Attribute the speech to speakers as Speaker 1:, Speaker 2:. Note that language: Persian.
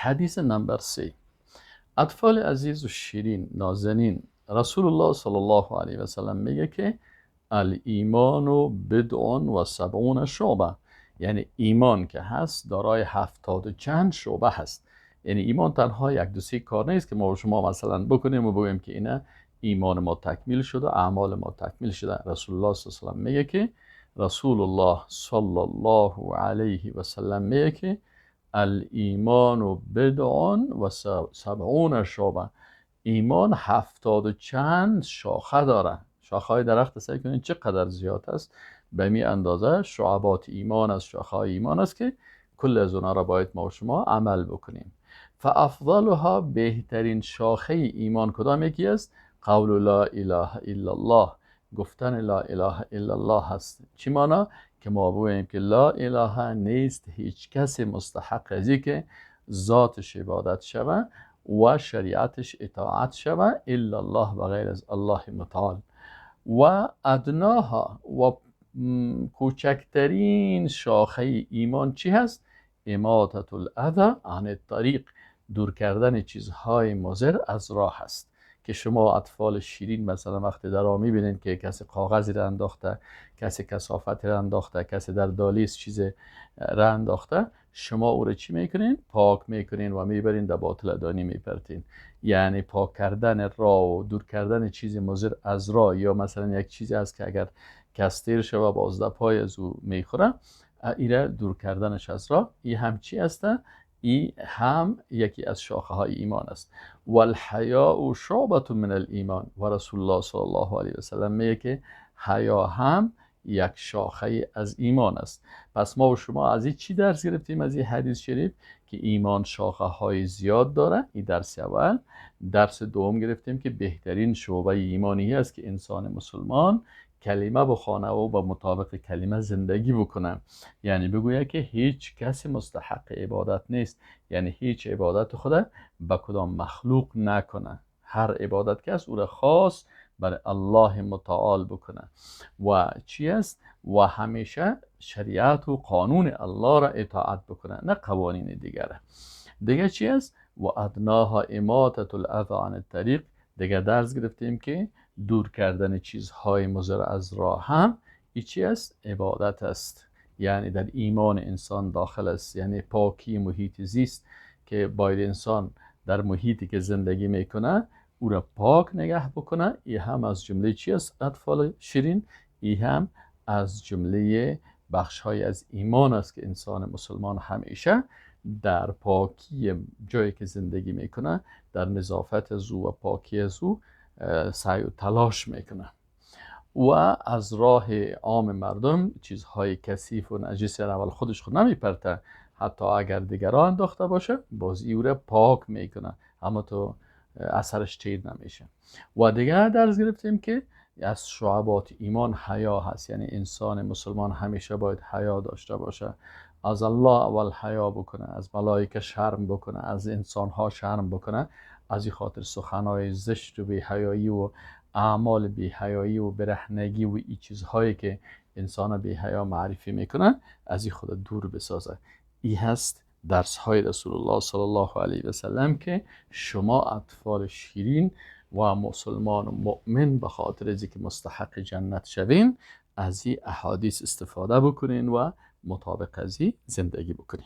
Speaker 1: حدیث نمبر 3. اطفال عزیز و شیرین نازنین، رسول الله صلی الله علیه و سلم میگه که الایمان بضع و سبعون شعبه، یعنی ایمان که هست دارای 70 و چند شعبه هست. یعنی ایمان تنها یک دو سه کار نیست که ما و شما مثلا بکنیم و بگوییم که اینه ایمان ما تکمیل شده، اعمال ما تکمیل شده. رسول الله صلی الله علیه و سلم میگه که رسول الله صلی الله علیه و سلم میگه که الایمان بضع و سبعون شعبه، ایمان 70 و چند شاخه داره. شاخه های درخت سعی کنید چقدر زیاد است، به می اندازه شعبات ایمان است، شاخه های ایمان است که کل از اونها را باید ما و شما عمل بکنیم. فافضلها، بهترین شاخه ایمان کدام یکی است؟ قول لا اله الا الله، گفتن لا اله الا الله هست. چی مانا؟ که ما بگوییم که لا اله نیست، هیچ کسی مستحق از که ذاتش عبادت شوه و شریعتش اطاعت شوه الا الله، و غیر از الله متعال. و ادناها، و کوچکترین شاخه ایمان چی هست؟ اماطة الاذی عن الطریق، دور کردن چیزهای مضر از راه هست. که شما اطفال شیرین مثلا وقتی در راه میبینین که کسی کاغذی را انداخته، کسی کثافتی را انداخته، کسی در دالیز چیز را انداخته، شما او را چی میکنین؟ پاک میکنین و میبرین در باطل دانی میپرتین. یعنی پاک کردن راه و دور کردن چیز مضر از راه، یا مثلا یک چیزی هست که اگر کستیر شوه بازده پای از او میخوره، ایره دور کردنش از راه، ای هم چی هسته؟ ای هم یکی از شاخه های ایمان است. والحیاء شعبة من الایمان، و رسول الله صلی الله علیه و سلم میگه که حیا هم یک شاخه از ایمان است. پس ما و شما از این چی درس گرفتیم از این حدیث شریف؟ که ایمان شاخه های زیاد داره. این درس اول. درس دوم گرفتیم که بهترین شعبه ایمانی است که انسان مسلمان کلمه بخوانه و با مطابق کلمه زندگی بکنه. یعنی بگویه که هیچ کسی مستحق عبادت نیست، یعنی هیچ عبادت خود به کدام مخلوق نکنه، هر عبادت که است او را خاص برای الله متعال بکنه. و چی است؟ و همیشه شریعت و قانون الله را اطاعت بکنه، نه قوانین دیگره. دیگه چی است؟ و ادناها اماطة الاذی عن الطریق. دیگه درس گرفتیم که دور کردن چیزهای مضر از راه هم ای چی است؟ عبادت است. یعنی در ایمان انسان داخل است، یعنی پاکی محیط زیست که باید انسان در محیطی که زندگی میکنه او را پاک نگه بکنه. ای هم از جمله چی است اطفال شیرین؟ ای هم از جمله بخش های از ایمان است که انسان مسلمان همیشه در پاکی جایی که زندگی میکنه، در نظافت از او و پاکی از او سعی و تلاش میکنه و از راه عام مردم چیزهای کثیف و نجس را اول خودش خود نمیپرته، حتی اگر دیگران انداخته باشه باز او را پاک میکنه، اما تو اثرش تیر نمیشه. و دیگه درس گرفتیم که از شعبات ایمان حیا هست، یعنی انسان مسلمان همیشه باید حیا داشته باشه، از الله اول حیا بکنه، از ملائکه شرم بکنه، از انسانها شرم بکنه. از این خاطر سخنهای زشت و بی‌حیایی و اعمال بی‌حیایی و برهنگی و این چیزهایی که انسان بی‌حیا معرفی میکنه از این خود دور بسازه. ای هست درس های رسول الله صلی الله علیه و سلم که شما اطفال شیرین و مسلمان و مؤمن به خاطر از اینکه مستحق جنت شوین از این احادیث استفاده بکنین و مطابق از این زندگی بکنین.